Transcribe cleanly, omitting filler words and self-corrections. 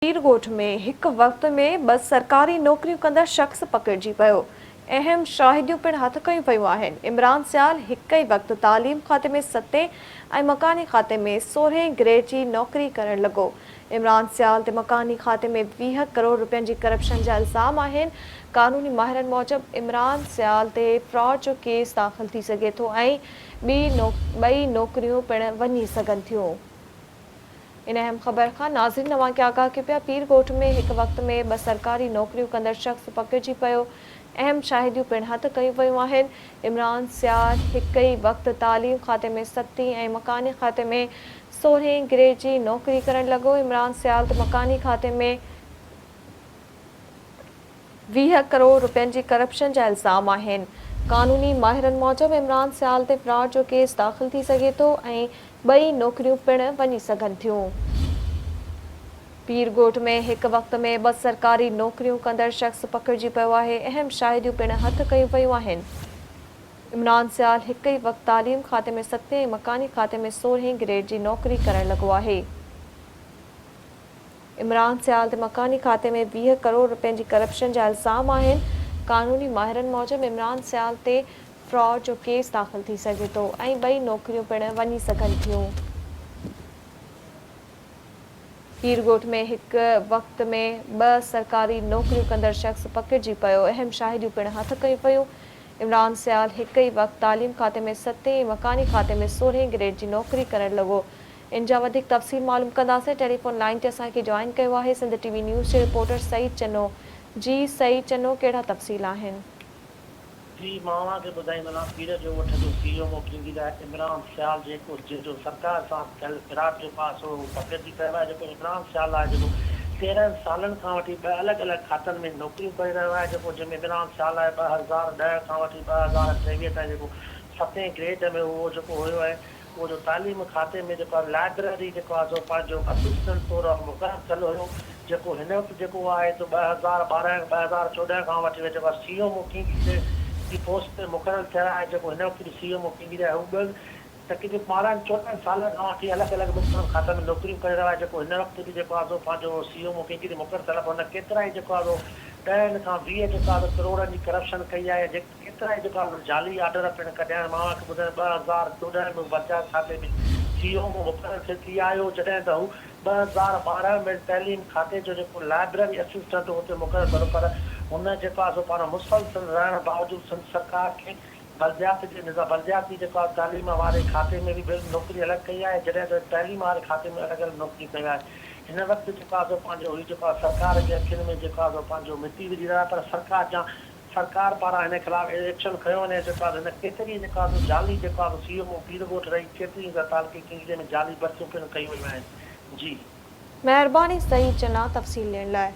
پير ڳوٺ ۾ هڪ وقت ۾ ٻه سرڪاري نوڪريون ڪندڙ شخص پڪڙجي پيو، اهم شاهديون پڻ هٿ ڪيون ويون آهن، عمران سيال هڪ ئي وقت تعليم کاتي ۾ ستين ۽ مڪاني کاتي ۾ سورهين گريڊ جي نوڪري ڪرڻ لڳو، عمران سيال تي مڪاني کاتي ۾ 20 ڪروڙ رپين جي ڪرپشن جا الزام آهن، قانوني ماهرن موجب عمران سيال تي فراڊ جو ڪيس داخل ٿي سگهي ٿو ۽ ٻئي نوڪريون پڻ وڃي سگهن ٿيون. ان اهم خبر کان ناظرين اوهان کي آگاهه ڪيون پيا پير ڳوٺ ۾ هڪ وقت ۾ ٻه سرڪاري نوڪريون ڪندڙ شخص پڪڙجي پيو اهم شاهديون پڻ هٿ ڪيون ويون آهن عمران سيال هڪ ئي وقت تعليم کاتي ۾ ستين ۽ مڪاني کاتي ۾ سورهين گريڊ جي نوڪري ڪرڻ لڳو عمران سيال تي مڪاني کاتي ۾ 20 ڪروڙ رپين جي ڪرپشن جا الزام آهن. قانوني ماهرن موجب عمران سيال تي فراڊ جو ڪيس داخل ٿي سگهي ٿو ۽ ٻئي نوڪريون پڻ وڃي سگهن ٿيون. پير ڳوٺ ۾ هڪ وقت ۾ ٻه سرڪاري نوڪريون ڪندڙ شخص پڪڙجي پيو آهي، اهم شاهديون پڻ هٿ ڪيون ويون آهن. عمران سيال هڪ ئي وقت تعليم کاتي ۾ ستين ۽ مڪاني کاتي ۾ سورهين گريڊ جي نوڪري ڪرڻ لڳو آهي. عمران سيال تي مڪاني کاتي ۾ 20 ڪروڙ رپين جي ڪرپشن جا الزام آهن، قانوني ماهرن موجب عمران سيال تي فراڊ جو ڪيس داخل ٿي سگهي ٿو ۽ ٻئي نوڪريون پڻ وڃي سگهن ٿيون. پير ڳوٺ ۾ هڪ وقت ۾ ٻه سرڪاري نوڪريون ڪندڙ شخص پڪڙجي پيو، اهم شاهديون پڻ هٿ ڪيون ويون، عمران سيال هڪ ئي وقت تعليم کاتي ۾ ستين ۽ مڪاني کاتي ۾ سورهين گريڊ جي نوڪري ڪرڻ لڳو، ان جا وڌيڪ تفصيل معلوم ڪنداسين ٽيليفون لائين تي اسان کي جوائن ڪيو آهي سنڌ ٽي وي نيوز جي رپورٽر سعيد چنو جي سعيد چنو ڪهڙا تفصيل آهن. جي مان اوهان کي ٻڌائيندو هلان پير جو ڳوٺ جو سي او موڪليندي لاء عمران سيال جيڪو جنهن جو سرڪار سان ٿيل فراڊ جو پاسو هو پڪڙجي پيو آهي جيڪو عمران سيال آهي جيڪو 13 سالن کان وٺي ٻه الڳ الڳ کاتن ۾ نوڪريون ڪري رهيو آهي جيڪو جنهن ۾ عمران سيال آهي 2010 کان وٺي 2023 تائين جيڪو ستين گريڊ ۾ اهو جيڪو هيو ۽ اهو جو تعليم کاتي ۾ جيڪو آهي لائبريري جيڪو آهي سو پنهنجو اسسٽنٽ طور مقرر ٿيل هيو جيڪو هن وقت جيڪو آهي سو 2012 2014 کان وٺي جيڪو آهي سي او مڪينگي جي پوسٽ تي مقرر ٿيل آهي جيڪو هن وقت به سي او مڪينگي آهي هو ٻه تقريبن 12 14 سالن کان وٺي الڳ الڳ مختلف کاتن ۾ نوڪريون ڪري رهيو آهي جيڪو هن وقت به جيڪو آهي سو پنهنجو سي او مڪينگي تي مقرر ٿيل آهي پر هن ڪيترائي جيڪو آهي سو ڏهن کان 20 جيڪو آهي سو ڪروڙن جي ڪرپشن ڪئي آهي جيڪي ڪيترائي دڪان جعلي آرڊر پڻ ڪڍيا آهن. مان اوهان کي ٻڌايان 2014 ۾ بلديات کاتي ۾ سي او مقرر ٿي آيو جڏهن ته هو 2012 ۾ تعليم کاتي جو جيڪو لائبرري اسسٽنٽ هو اتي مقرر ٿيو پر هن جيڪو آهي سو پاڻ مسلسل رهڻ باوجود سنڌ سرڪار کي بلديات جي نظام بلدياتي جيڪو آهي تعليم واري کاتي ۾ به نوڪري الڳ ڪئي آهي جڏهن ته تعليم واري کاتي ۾ الڳ الڳ نوڪريون ڪيون آهن هن وقت جيڪو آهي سو پنهنجو هي جيڪو آهي سرڪار جي اکين ۾ جيڪو آهي سو پنهنجو مٽي وجهي رهيو آهي پر سرڪار جا سرڪار پاران هن خلاف ايڪشن کنيو وڃي جيڪو آهي هن ڪيتري جيڪو آهي جعلي جيڪو آهي سي ايم او پير ڳوٺ رهي ڪيتري تعلقي ڪنگري ۾ جعلي ڀرتيون پڻ ڪيون ويون آهن جي. مهرباني سعيد چنا تفصيل ڏيڻ لاء.